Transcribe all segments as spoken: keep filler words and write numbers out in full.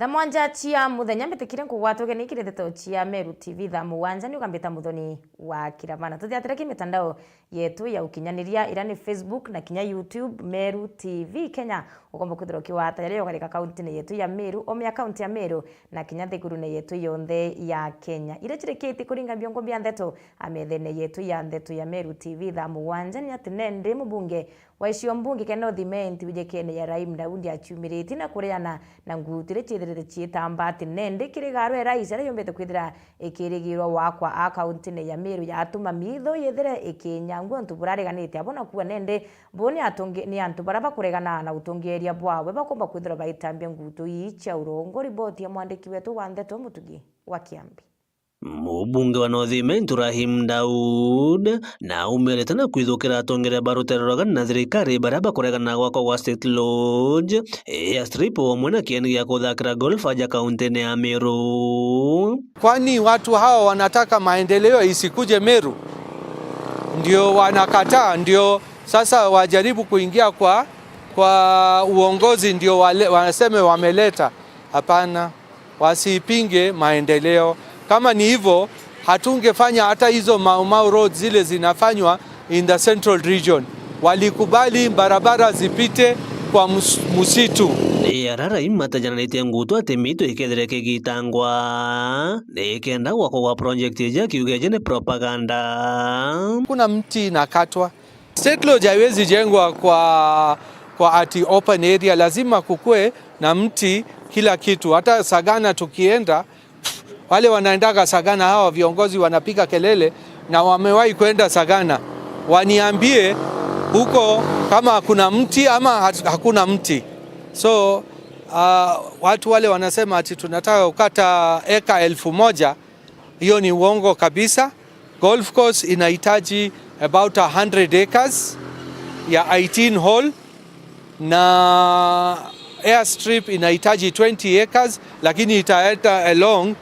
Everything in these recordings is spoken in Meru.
Thaa mwanja cia muthenya mbitikire nkugwata ugeni kiri ndeto cia Meru T V thaa mugwanja, ni ugambita Muthoni wa Kiramana. Tuthiatire ki mitandao yetu ya ukinyaniria, ira ni Facebook na kinya YouTube, Meru T V Kenya. Ukomba kwithirwa ukiwata yaria yogarika kauntine yetu ya Meru, omia kaunti ya Meru, na kinya nthigurune yetu yonthe ya Kenya. Iria cirikite kuringa biongo bia ndeto a methene yetu ya ndeto ya Meru T V thaa mugwanja, ni ati nendi mubunge wa icio mbunge kia North Imenti wijikene ya Rahim Daudi aciumiritie na kureana na ngutu iria ciithirite ciitamba ati nendi kiri garu e rais aria yumbite kwithira ikirigirwa wakwa a kauntine ya Meru yatuma mitho yithire ikinyangua untu burareganite abo na kuua nendi bo ni atungi-, ni antu baria bakuregana na utongeria bwawe bakomba kwithirwa baitambia ngutu ii cia urongo. Riboti ya mwandiki wetu wa ndeto Mutugi wa Kiambi. Mubunge wa North Imenti Rahim Daud na aumirite na kwithukira atongeria ba rutere rwa gana na thirikari baria bakuregana gwakwa gwa State Lodge, airstrip, o amwe na kieni gia kuthakira golf aja kauntine ya Meru. Kwani watu hawa wanataka maendeleo isikuje Meru? Ndio wanakataa, ndio sasa wajaribu kuingia kwa, kwa uongozi ndio wale, waseme wameleta. Hapana. Wasipinge maendeleo. Kama ni hivyo, hatungefanya hata hizo Mau Mau Road zile zinafanywa in the central region. Walikubali barabara zipite kwa mus-, msitu. Ni arara imatajananitie ngutu ati mitu ikethire kigitangwa, ni kenda gwakwa gwa project iji akiuga iji ni propaganda. Kuna mti inakatwa. State Lodge haiwezi jengwa kwa, kwa ati open area, lazima kukue na mti, kila kitu. Hata Sagana tukienda, wale wanaendaga Sagana, hawa viongozi wanapiga kelele na wamewahi kwenda Sagana, waniambie huko kama kuna mti ama hat-, hakuna mti. So, ah, watu wale wanasema ati tunataka kukata eka elfu moja, hiyo ni uongo kabisa. Golf course inahitaji about a hundred acres ya eighteen hole, na airstrip inahitaji twenty acres, lakini itaenda along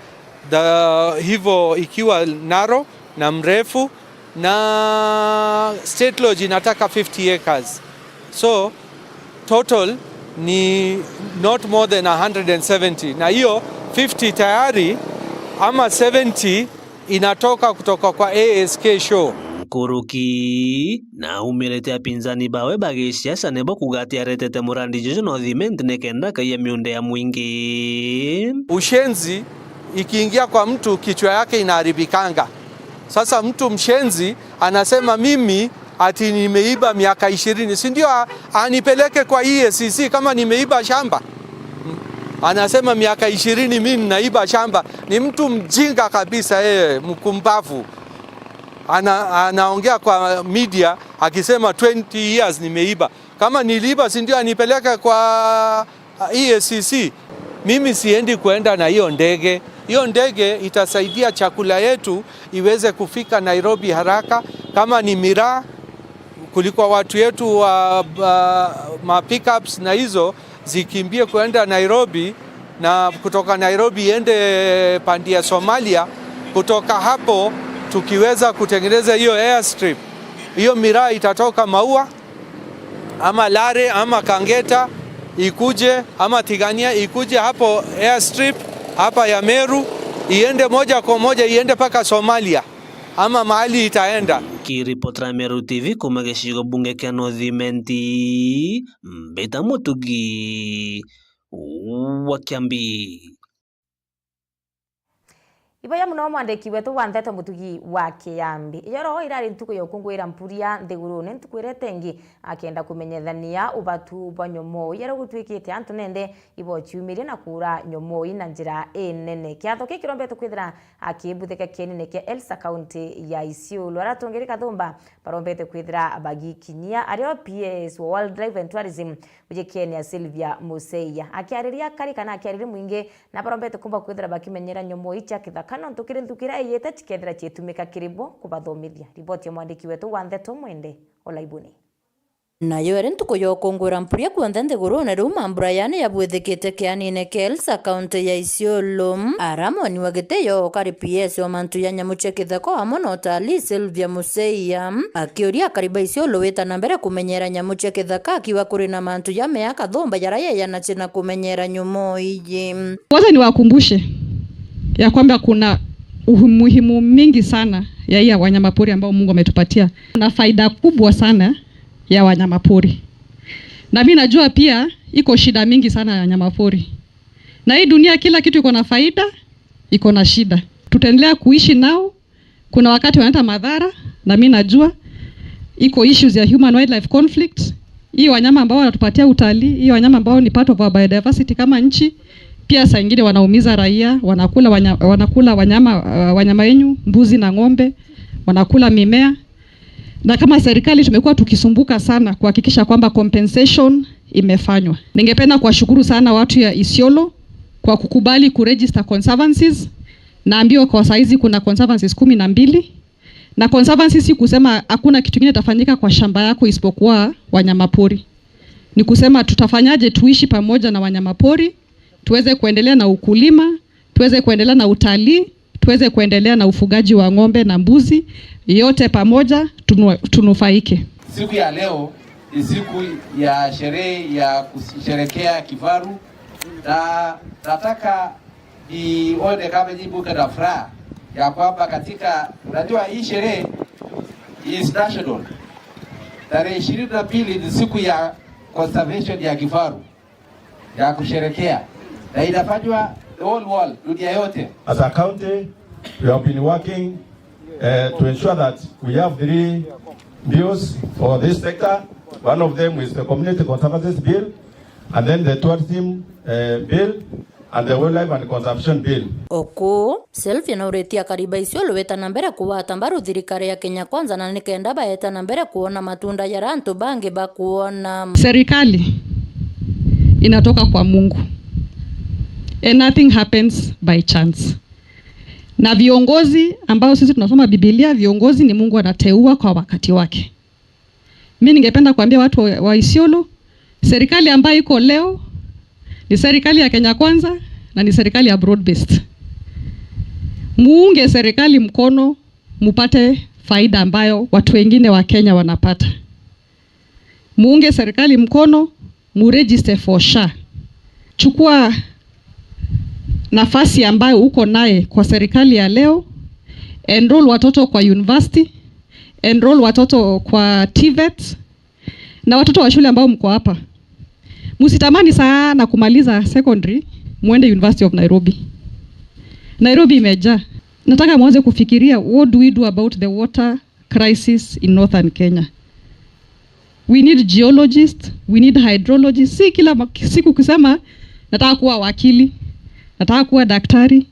the, hivyo ikiwa narrow na mrefu, na State Lodge inataka fifty acres. So, total ni not more than a hundred and seventy, na hiyo fifty tayari ama seventy inatoka kutoka kwa A S K Show. Nkuruki na aumirite apinzani bawe ba gisiasa nibo kuuga ati aretete murandi juju North Imenti nikenda akaiya miunda ya mwingi. Ushenzi ikiingia kwa mtu, kichwa yake inaharibikanga. Sasa mtu mshenzi anasema mimi ati nimeiba miaka ishirini, si ndio? A-, anipeleke kwa E A C C kama nimeiba shamba. Anasema miaka ishirini mimi ninaiba shamba. Ni mtu mjinga kabisa yeye, mkumbavu. Ana-, anaongea kwa media akisema twenty years nimeiba. Kama niliiba, si ndio anipeleke kwa E A C C? Mimi siendi kuenda na hiyo ndege. Hiyo ndege itasaidia chakula yetu iweze kufika Nairobi haraka. Kama ni miraa, kuliko watu yetu wa, wa, ma pickups na hizo zikimbie kuenda Nairobi, na kutoka Nairobi iende pande ya Somalia. Kutoka hapo tukiweza kutengeneza hiyo airstrip, hiyo miraa itatoka Maua ama Lare ama Kangeta ikuje ama Tigania ikuje hapo airstrip hapa ya Meru, iende moja kwa moja, iende mpaka Somalia ama mahali itaenda. Kiripotera Meru T V kuma gicigo bunge kia North Imenti, mbita Mutugi wa Kiambi. Iboya muno mwandiki wetu wa ndeto Mutugi wa Kiambi. Iyo ro irari ntuku ya ukunguira mpuria nthigurune, ntuku iria itengi akenda kumenyethania ubatu bwa nyomoo iria gutwikite antu nende ibo ciumirie na kuura nyomoo ii na njira inene. Kiatho kii kirombete kwithira akibuthika kienine kia Elsa, kaunti ya Isiolo. Aria atongeri kathumba barombete kwithira bagikinyia, ario P S wa Wildlife and Tourism ujikene ya Sylvia Museia. Akiariria akari kana akiariria mwingi, na barombete kumba kwithira bakimenyera nyomoo ii cia kithaka, nontu kiri nthuki iria iyite cikethira cietumika kiri bo kubathomithia. Riboti ya mwandiki wetu wa ndeto Mwende Olaibuni. Nayo iri ntuku ya ukungwira mpuria kuonthe nthigurune, riu mambura yani yabwithikite kianine kia Elsa, kaunti ya Isiolo. Aramoni wa gitio ukari P S wa mantu ya nyamu cia kithaka amwe na utalii, Sylvia Museia, akiuria akari ba Isiolo wita na mbere kumenyera nyamu cia kithaka, akiuga kuri na mantu ja miaka thumba jaria yeyanache na kumenyera nyamu iji. Wacha niwakumbushe ya kwamba kuna umuhimu mingi sana ya hii ya wanyamapori ambao Mungu ametupatia. Kuna faida kubwa sana ya wanyamapori. Na mi najua pia iko shida mingi sana ya wanyamapori. Na hii dunia kila kitu iko na faida, iko na shida. Tutaendelea kuishi nao, kuna wakati wanaleta madhara, na mi najua iko issues ya human wildlife conflict. Hii wanyama ambao wanatupatia utalii, hii wanyama ambao ni part of our biodiversity kama nchi, pia saa ingine wanaumiza raia, wanakula wanya-, wanakula wanyama, uh, wanyama wenyu, mbuzi na ng'ombe, wanakula mimea. Na kama serikali tumekuwa tukisumbuka sana kuhakikisha kwamba compensation imefanywa. Ningependa kuwashukuru sana watu ya Isiolo kwa kukubali kuregister conservancies. Naambiwa kwa saizi kuna conservancies kumi na mbili. Na conservancy si kusema hakuna kitu kingine itafanyika kwa shamba yako isipokuwa wanyamapori. Ni kusema tutafanyaje tuishi pamoja na wanyamapori, tuweze kuendelea na ukulima, tuweze kuendelea na utalii, tuweze kuendelea na ufugaji wa ng'ombe na mbuzi, yote pamoja tunu-, tunufaike. Siku ya leo ni siku ya sherehe ya kusherekea kifaru, na nataka nione kama nyinyi mko na furaha ya kwamba katika, unajua hii sherehe is national. Tarehe ishirini na mbili ni siku ya conservation ya kifaru ya kusherekea, na inafanywa the whole world, dunia yote. As a county, we have been working, eh, to ensure that we have three bills for this sector. One of them is the Community Conservancies Bill, and then the Tourism, eh, Bill, and the Wildlife and Conservation Bill. Oku, Sylvia nauritie akari ba Isiolo weta na mbere kugwata mbaru thirikari ya Kenya Kwanza, na nikenda baeta na mbere kuona matunda jaria antu bangi bakuona. Serikali inatoka kwa Mungu. And nothing happens by chance. Na viongozi ambao sisi tunasoma Biblia, viongozi ni Mungu anateua kwa wakati wake. Mi ningependa kuambia watu wa, wa Isiolo, serikali ambayo iko leo ni serikali ya Kenya Kwanza na ni serikali ya broad based. Muunge serikali mkono, mupate faida ambayo watu wengine wa Kenya wanapata. Muunge serikali mkono, muregister for SHA. Chukua nafasi ambayo uko naye kwa serikali ya leo, enroll watoto kwa university, enroll watoto kwa TVET, na watoto wa shule ambao mko hapa, msitamani sana kumaliza secondary muende University of Nairobi. Nairobi imejaa. Nataka mwanze kufikiria, what do we do about the water crisis in northern Kenya? We need geologists, we need hydrologists. Si kila ma-, siku kusema nataka kuwa wakili, nataka kuwa daktari.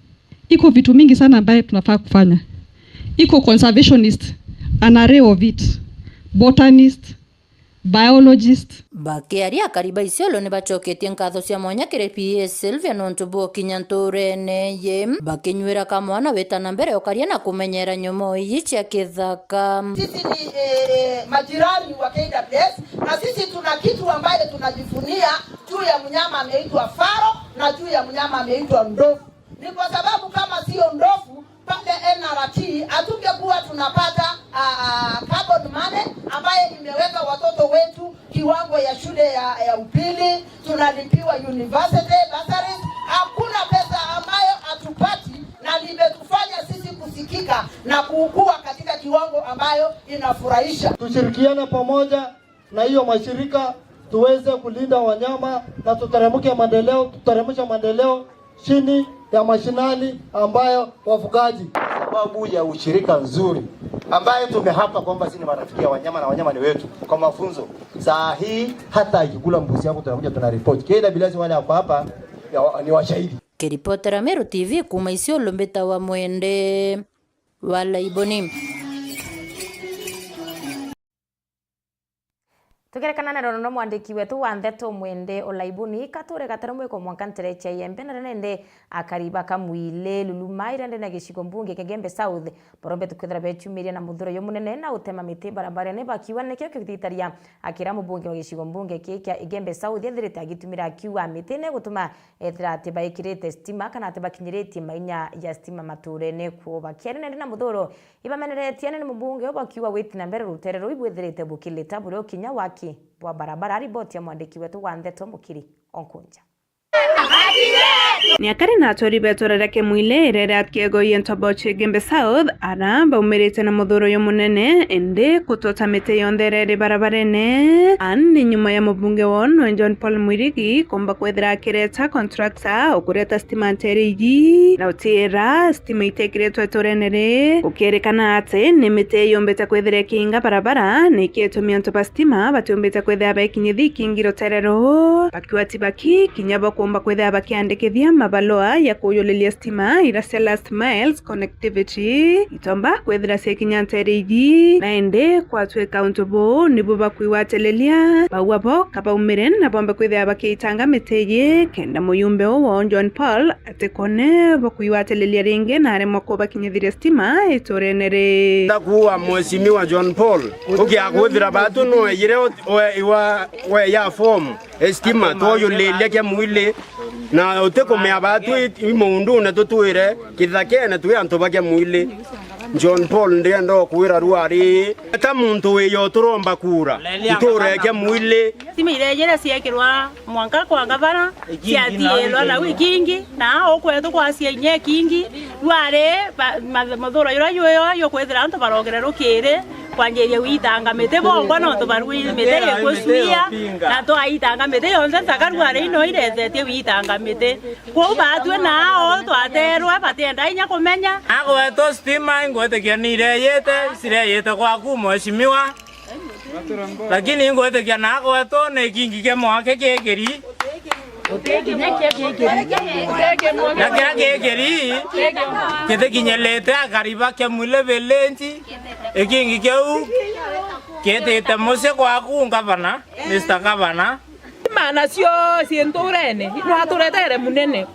Iko vitu mingi sana ambaye tunafaa kufanya. Iko conservationist, an array of it, botanist, biologist. Bakiaria, akari ba Isiolo ni bacoketie nkatho cia mwanya kiri P A Sylvia nontu bwa ukinya nturene ye, bakinyuira kamwana wita na mbere ukaria na kumenyera nyomoo ii cia kithaka. Sisi ni, eh, majirani wa K W S, na sisi tuna kitu ambaye tunajivunia juu ya mnyama ameitwa faro na juu ya mnyama ameitwa ndovu. Ni kwa sababu kama sio ndovu, pale N R T hatungekuwa tunapata, ah, ah, carbon money ambaye imeweka watoto wetu kiwango ya shule ya, ya upili, tunalipiwa university bursaries. Hakuna pesa ambayo hatupati, na limetufanya sisi kusikika na kukua katika kiwango ambayo inafurahisha. Tushirikiane pamoja na hiyo mashirika tuweze kulinda wanyama na tuteremke maendeleo, tuteremshe maendeleo chini ya mashinani ambayo wafugaji. Sababu ya ushirika nzuri ambaye tumehapa kwamba sisi ni marafiki ya wanyama na wanyama ni wetu kwa mafunzo. Saa hii hata ikikula mbuzi yako tunakuja tuna report. Kila bila wale wako hapa ya wa-, ni washahidi. Kiripotera Meru T V kuuma Isiolo, mbitawa Mwende wa Laiboni. Tukerekana na rono no mwandiki wetu wa ndeto Mwende Olaibuni, kature gataro mwiko mwanka ntere cia Iembe na rene nde akariba Kamwile Luluma irende na gicigo mbunge kia Gembe South. Barombe tukwithira bechumiria na muthuro yo munene na utema miti barabarene bakiuga nikio kithitaria akira mubunge wa gicigo mbunge ki kia Igembe South ethirite agitumira akiuga miti ne gutuma ethira ati baikirite stima kana ati bakinyiritie mainya ya stima maturene kwo bakiari nende na muthuro. Ibameneretie anene mubunge ubakiuga gwiti na mbere rutere ruu ibwithirite bukilita burio kinya waki bwa barabara. Riboti ya mwandiki wetu wa ndeto Mukiri Onkunja. Ni akari na aturi betura ria Kimwile irere akiego yento boche Gembe South ara baumirite na muthuro yo munene indi kutota miti yonthe irere barabarene ani nyuma ya mubunge wono John Paul Mwirigi kumba kwithira akireta contractor ukureta stima ntere iji na utira stima itekiritwe iturene ri. Gukirikana ati ni miti yumbite kwithira ikiinga barabara, niki itumi antu ba stima batiumbite kwithira bekinyithi ikingi rutere ruu. Bakiuga ti baki kinya bakumba kwithira bakiandikithia mabalua ya kuyulilia stima ira cia last miles connectivity itomba kwithira ciakinya ntere iji, na indi kwatwika untu buu nibu bakwigwatiriria, bauga bo kabaumire na bombe kwithira bakiitanga miti iji, kenda muyumbe uu wao John Paul atikone bo kwigwatiriria ringi na aremwa kubakinyithiria stima iturene ri. Ndakuuga Mheshimiwa John Paul, ukiakwithira batu nweyire ot-, we-, iwa-, weya form, e stima, twoyulilia kia mwili, na utikumea batu i, i muundune tutwire kithakene twi antu ba kia mwili. John Paul, ndienda ukwira rwari, ta muntu wiyo turomba kura, iture kia mwili. Stima irejere ciekirwa mwanka kwa gavana, ciathielwa nau ikingi, na ukwetu kwacia inya ikingi, rwari ba-, ma-, muthuro jura juyo jukwithira antu barogere rukiri, kwanjiria gwitanga miti bongwa nontu barui miti iguswia, na twaitanga miti yonthe ntaka rwari ino irethetie gwitanga miti. Kwou batue nao twaterwe batienda inya kumenya. Agwetu stima ingwitikia ni ireyite, cireyite gwaku mheshimiwa. Lakini ingwitikia na agwetu ni kingi kia mwaki kikiri. Na kiria kikiri kitikinyirite akari ba Kiamwile village, ikingi kiu kitite mucii gwaku ngavana, Mister Governor. Imana cio ciĩ ntũũrene, no atũretere mũnene.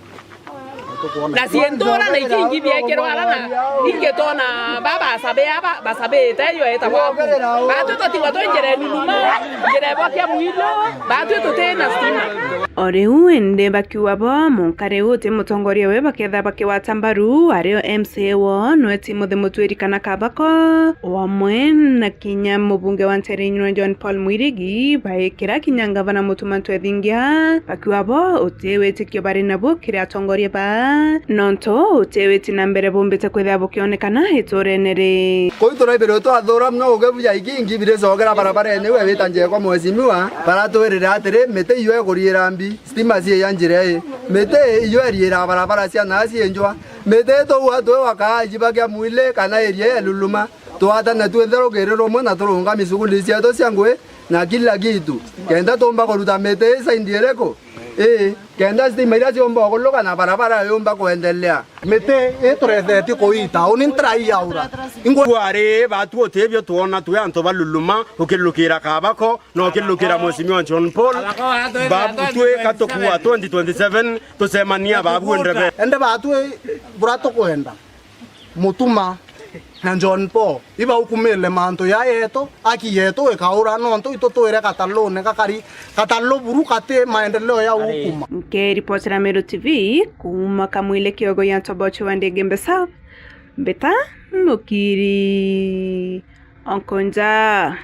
Na ciĩ ntũũra na ikingi biekĩrwa ara na ingĩtona ba bacabe aba bacabĩte yo etagwa aku. Batũ tũtigwa twĩ njĩra nunuma, njĩra ĩbokia mwilo, batũ tũtĩ na stima. O rĩu ĩndĩ bakiuga bo mũnka rĩu ũtĩ mũtongoria we baketha bakĩwata mbaru arĩ o M C A wo nwe Timothy Mũtwĩri kana Kabako, o amwe na kinya mũbunge wa Nteere Inywiro John Paul Mwirigi baikira kinya ngavana Mutuma Ntwethingia, bakiuga bo uti witikio bari nabu kiri atongoria baa, nontu uti witi na mbere bumbite kwithira bukionekana iturene ri. Kuu turaibirwe twathura mno uge buja ikingi biricogera barabarene iu ewita njekwa mheshimiwa, baratwirire atiri miti iyo ikuriira mbi, stima ciiya njira ii, miti iyo iriira barabara cia naa ciinjwa, miti ituua twi wakaaji ba Kiamwili kana iria ya Luluma. Twatane twinthe rukiri rumwe na turungami shughuli cietu cia ngui na kila kitu, kenda tuumba kuruta miti ii saindi iriku? Ii, kenda stima iria ciumba ukuluka na barabara yumba kuendelea. Miti ii turethetie kuu ii tauni ntirayaura. Ingwe kwari batu utibio twona twi antu ba Luluma ukilukira Kabako na ukilukira Mheshimiwa John Paul. Babu twi katukuwa twenty twenty-seven tucemania babu ndebe. Ende batu bura tukwenda. Mutuma na John Paul ibaukumile mantu ya yetu, aki yetu ikaura, nontu itutwire katalune gakari, katalu buru kati maendeleo ya ukuma. Nkiripotera Meru T V kuuma Kamwile kiogo ya Ntobochi wa Ndege Mbesa, Mbeta Mukiri Onkonja.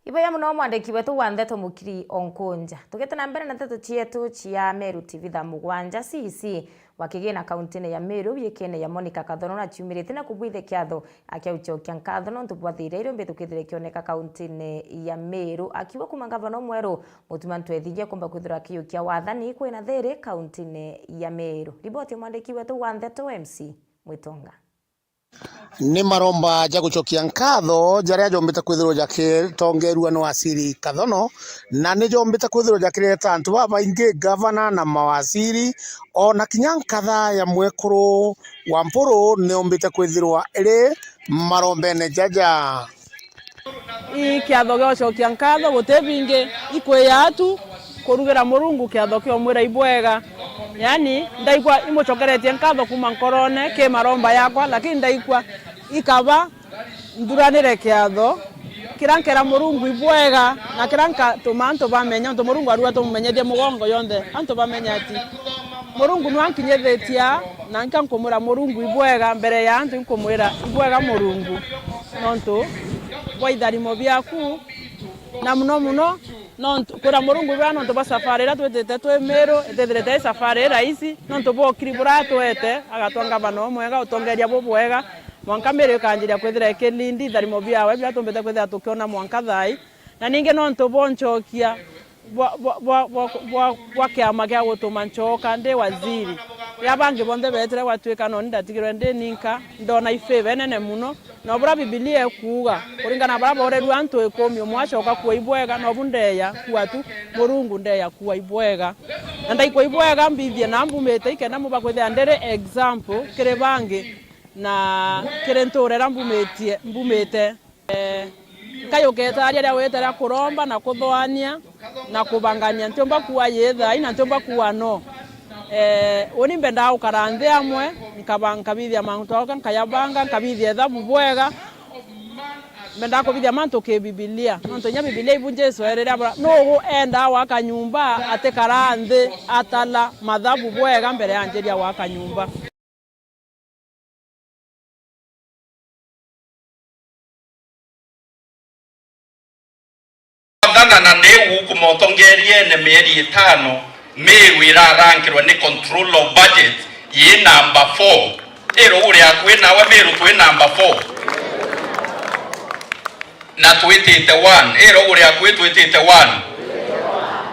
Iboya muno mwandiki wetu wa ndeto Mukiri Onkunja. Tugite na mbere na ndeto cietu cia Meru T V thaa mugwanja C C wa kigina kauntine ya Meru, wiikene ya Monica Kathono na ciumirite na kubwithia kiatho akia ucokia nkatho nontu bwa thiira iria umbite kwithira ikioneka kauntine ya Meru. Akiuga kuma ngavana umweru Mutuma Ntwethingia kumba kwithirwa akiyukia wathani kwina thiiri kauntine ya Meru. Riboti ya mwandiki wetu wa ndeto M C Mwitonga. Ni maromba ja gucokia nkatho jaria jombite kwithirwa jakitongerua ni Waziri Kathono, na ni jombite kwithirwa jakireta antu babaingi, ngavana na mawaziri, o na kinya nkatha ya mwekuru wa Mpuru ni yombite kwithirwa iri marombene jaja. I kiatho gia ucokia nkatho guti bingi, ikwia tu kurugira Murungu kiatho kia umwira ibwega. Yaani, ndaigua imucokeretie nkatho kuuma nkorone ki maromba yakwa, lakini ndaigua ikaba nthuranire kiatho kiria nkera Murungu ibwega, na kiria nkatuma antu bamenya, untu Murungu arua tumumenyethie mugongo yonthe, antu bamenya ati Murungu nwankinyithitie aa, na nka nkumwira Murungu ibwega mbere ya antu, inkumwira ibwega Murungu, nontu bwa itharimo biaku, na muno muno, nontu kwira Murungu ibwega nontu bwa safari iria twitite twi Miru, itithirite i safari i rahisi, nontu bwa ukiri buria atwete, agatwa ngavana umwega, utongeria bubwega, mwanka Miru ikanjiria kwithira ikilindi itharimo biawe biria tumbite kwithira tukiona mwanka thaa ii. Na ningi nontu bwa uncokia bwa, bwa, bwa, bwa, bwa, bwa kiama gia gutuma ncoka ndi waziri. Riria bangi bonthe beetire gwatuika noni ndatigirwe ndi ninka, ndona ifavor inene muno. Na buria Bibilia ikuuga, kuringana na baria boorerue antu ikumi, umwe acoka kuua ibwega, nobu ndeeya kuua tu, Murungu ndeeya kuua ibwega. Na ndaikua ibwega mbithie na mbumite, ikenda mumba kwithira ndiri example kiri bangi na kiri ntuura iria mbumitie, mbumite. Eh, nkai uketaria ria wite ria kuromba na kuthoania na kubangania, ntiumba kuua yii thaa ii na ntiumba kuua no. Eh, uni mbendaa gukara nthi amwe, nkaba-, nkabithia mantu jakwa, nkayabanga, nkabithia ithabu bwega. Mbendaa kubithia mantu ki Bibilia, nontu inya Bibilia ibu Jesu eerire abura, nuu endaa gwaka nyumba atikaraa nthi atara mathabu bwega mbere ya anjiria gwaka nyumba. Wathana na niu kumotongeria ene mieri itano, Miru irarankirwe ni control of budget yi number four. Iru uri akui nawe, Miru twi number four. Na twitite one. Ira uria akui twitite one.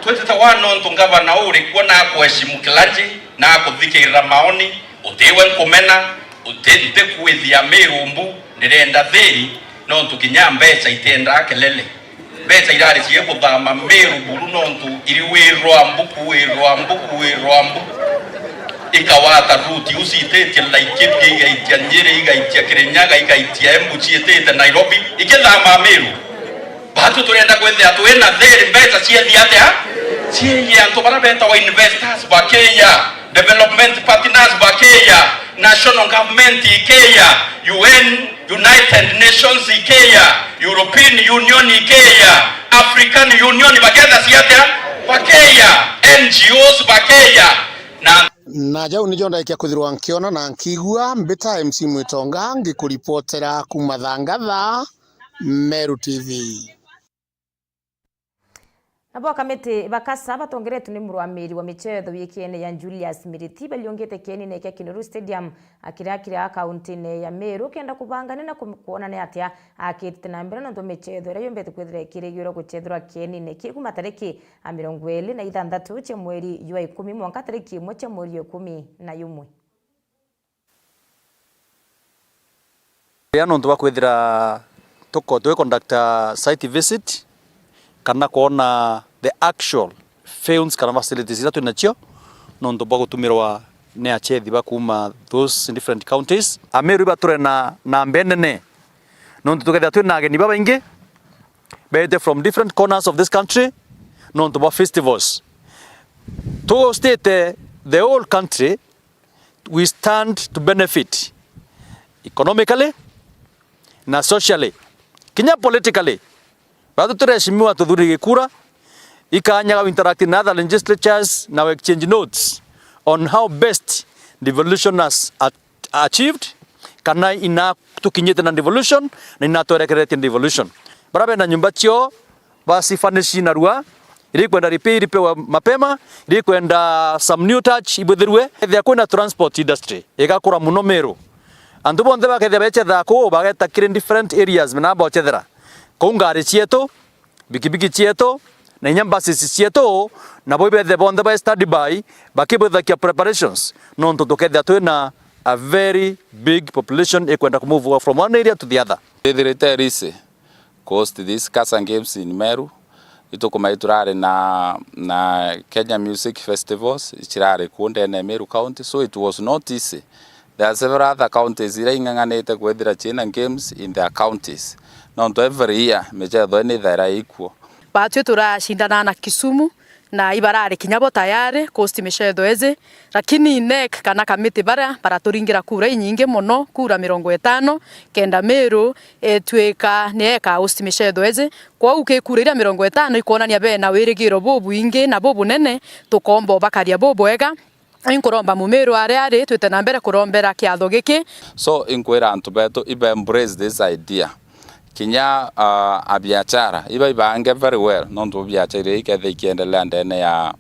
Twitite one nontu ngavana uu uri kuo na akuheshimu clergy, na akuthikirira maoni, utiwe nkumena, uti-, ntikwithia Miru mbu, ndirenda thiri, nontu kinya mbeca itiendaa kelele. Mbeca irari cie kuthama Miru buru nontu iriwirwa mbu, kuwirwa mbu, kuwirwa mbu. Ikawata route iu ciititie Laikipia, igaitia Nyeri, igaitia Kirinyaga, igaitia Embu, ciitite Nairobi, ikithama Miru. Batu turenda kwithia twina thiri, mbeca ciethia atia? Cieye antu baria betawa investors bakeya, development partners bakeya, national government ikeya, U N, United Nations ikeya, European Union ikeya, African Union baketha ciatia? Bakeya, N G Os bakeya, na Na jau nijo ndaikia kwithirwa nkiona na nkigua. Mbita M C Mwitonga, ngikuripotera kuuma Thangatha, Meru T V. Nabo akamiti ba KASA batongeretwe ni murwamiri wa michetho wikiene ya Julius Miriti bariungite kienine kia Kinoru Stadium, akiria kiria kauntine ya Meru kenda kubangania na ku-, kwonania atia akitite na mbere nontu michetho iria yumbite kwithira ikirigirwe guchethirwa kienine kiu kuuma tariki a mirongo iri na ithanthatu cia mweri jwa ikumi mwanka tariki imwe cia mweri jwa ikumi na jumwe. Ria nontu bwa kwithira tuko-, twi conduct a site visit kana kwona the actual fields kana facilities iria twi nacio nontu bwa gutumirwa ni achethi ba kuuma those different counties. Ameru ibature na, na namba nene nontu tukethira twi na ageni babaingi beete from different corners of this country nontu bwa festivals. Tugostite the whole country, we stand to benefit economically na socially, kinya politically. Batu tureshimiwa tuthuri gikura, ikanyaga we interact na other legislatures na we exchange notes on how best devolution has at-, achieved, kana ina tukinyite na devolution na ina twerekeretie devolution. Bara bena nyumba cio basi furnish narua, irikwenda repair iripewa mapema, irikwenda some new touch ibwithirwe. Ethia kwina transport industry igakura muno Meru. Antu bonthe bakethia bechetha kuu bageta kiri different areas na bochethera. Kuu ngari cietu, bikibiki cietu, na inya buses cietu, nabo ibethe bonthe ba standby bakibwithakia preparations, nontu tukethia twina a very big population ikwenda kumove from one area to the other. Ithirite risi. Coast this KASA Games in Meru, itukuma iturari na, na Kenya Music Festivals, ichirari kuo ndene ya Meru County, so it was not easy There are several other counties iria ing'ang'anite kwithira ciina games in their counties. Nontu every year michetho ii nithaira ikuo. Batwi turacindana na Kisumu na ibarari kinya bo tayari kuhost michetho iji, lakini NEC kana kamiti baria baraturingira kura inyingi mono, kura mirongo itano, kenda Meru itwika ni eka host michetho iji. Kwou ki kura iria mirongo itano ikwonania bena wirigiro bubwingi na bubunene, tukomba ubakaria bubwega. Inkuromba Mumiru aria ari, twite na mbere kurombera kiatho giki. So inkwira antu betu iba embrace this idea. Kinya uh, abiachara iba ibange very well, nontu biachara ii ikethia ikiendelea ndene ya,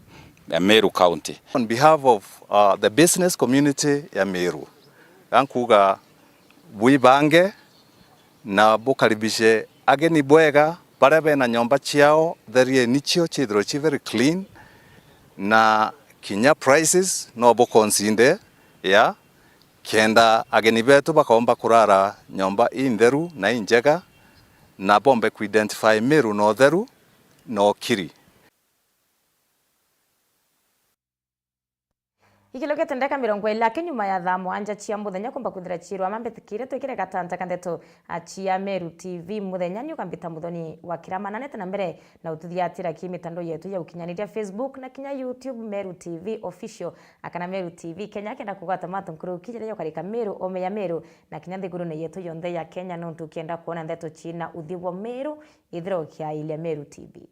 ya Meru County. On behalf of uh, the business community ya Meru, gankuga bwibange na bukaribishe ageni bwega, baria bena nyomba ciao, therie nicio ciithirwe ci very clean, na kinya prices no buconsider ya kenda ageni betu bakomba kurara nyomba intheru na injega, na bombe kuidentify Meru na utheru na ukiri. Ikilukite ndeka mirongo iri aki nyuma ya thaa mwanja cia muthenya kumba kwithira ciirwa mambitikiire twikire gatanta ka ndeto cia Meru T V muthenya ni ukambita Muthoni wa Kirama na nete na mbere na ututhiatira ki mitandao yetu ya ukinyaniria Facebook na kinya YouTube Meru T V Official akana Meru T V Kenya kenda kugwata mato nkuruki jaria jukarika Meru ome ya Meru na kinya nthigurune yetu yonthe ya Kenya nontu ukienda kuona ndeto ciina uthio bwa Meru ithira ukiailia Meru T V.